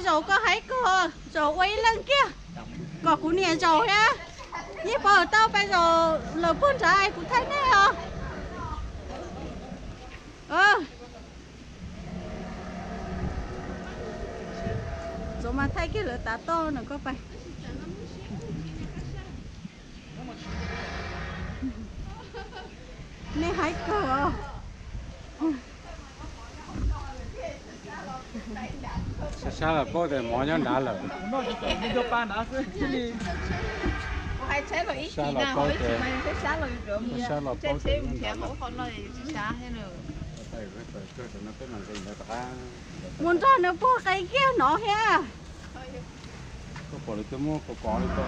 Zaum koj hais koj zaum ua ib leeg kiag, kom kuv niam zaum thiab. Yeej pom tau peb zaum lawm puag nrad kuv thaij nej os. Txuas mas thaij kiag lawv tav toj no koj pais. Nej haib kawg os. Sab sab los paub tias mov nyob nrad lawm. Sab los paub tias, sab los paub tias nyob nrad lawm. Mus nrog nws puag qe kiag no thiab. Koj pom lawv twb muab kov kov li ko.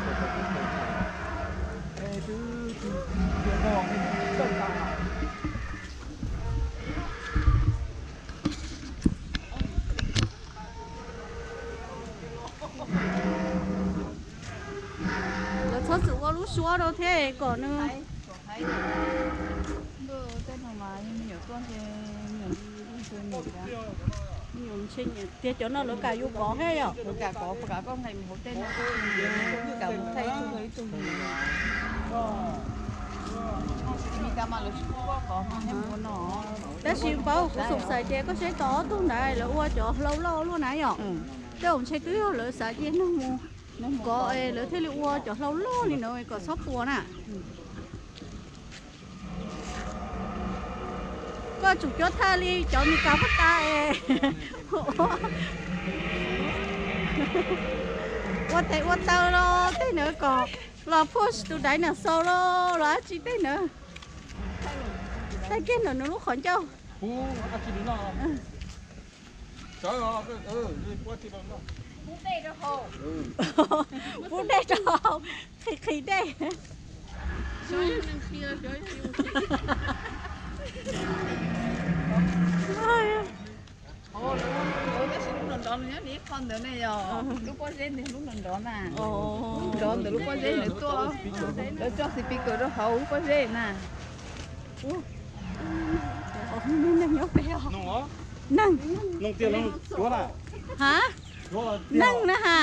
Lawv txhob txwm ua lub suab rau thiab kom nws. Tiag cov no lawv kam yus kov thiab yom. Tab sis paub kuv xoom xais tias koj saib tau ob tug ntawd lawv ua cov hlau loj luaj na yom. Tej zaum ntshe twb yog lawv xav cia neeg mus kov es lawv thiaj li ua cov hlau loj li no kom txhob puas na. Koj tsum cuab thaj li cov Mes Kas puag ta es ua tes ua taw los tej ntawd kom los puag tus dinosaur los los dab tsi tej ntawd. Thaij kiag ntawm nws lub qhov ncauj. Pub dej rau hauv, qhis qhis dej. Tab sis lub nrov nrov nws nyob ib qho ntawd ne, yog lub pob zeb ntawd, lub nrov nrov na. Lub nrov ntawd lub pob zeb ntawd tuaj, lawv tso speaker rau hauv lub pob zeb na. Neeg nyob pem os. Neeg. Ha? Neeg na ha.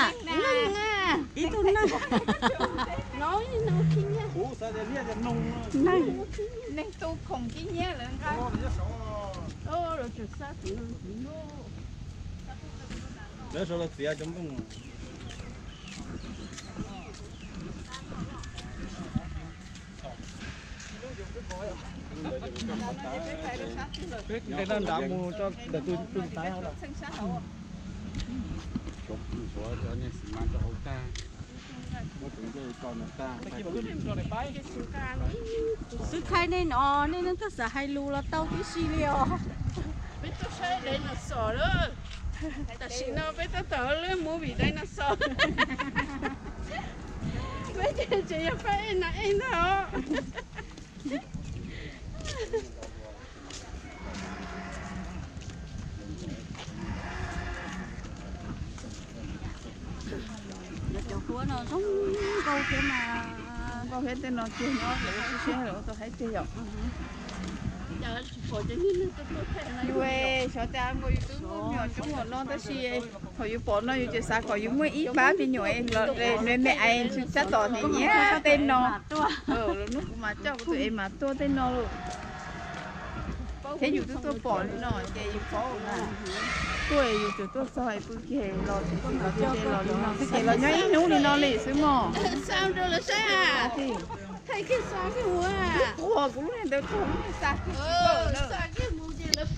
Ib tug neeg. Neeg. Neeg tu khoom kib nyiab lawv nqa. Lawv sawv los txiav cov nplooj. Peb nqes no nrad mus rau ntawm tus tus tais hauv. Xwb thaij nej no, nej leej twg xav hais lus los tau tib si li os. Peb tuaj saib dinosaur lawm. Tam sim no peb tab tom lub movie dinosaur. Peb ces tseem yog pab ej na ej ntag os. Cov huab no zoo nkauj thiab mas. Nkauj thiab tej no tiag nyob lawv ua siab lawv ua tau haib tiag yom. Yus xyov cas nkaus yus twb muaj me nyuam coob npaum no tab sis thaum yus pom no yus tseem xav kom yus muaj ib pab me nyuam me me es sab tom nim nyiam tej no. Lub hnub kuv mas coj kuv tus es mas tuaj tej no lawm. Thiab yus twb tuaj pom li no ces yus paub na. Tuaj yus tseem tuaj txog es pw kiag los tsis txog los li no xwb ces los nyob ib hnub li no li xwb mog. Thaij kiag xa kiag mus. Quag kuv lub niag ntawd quag lub niag xa kiag tsis tau na. Xa kiag mus ces lawv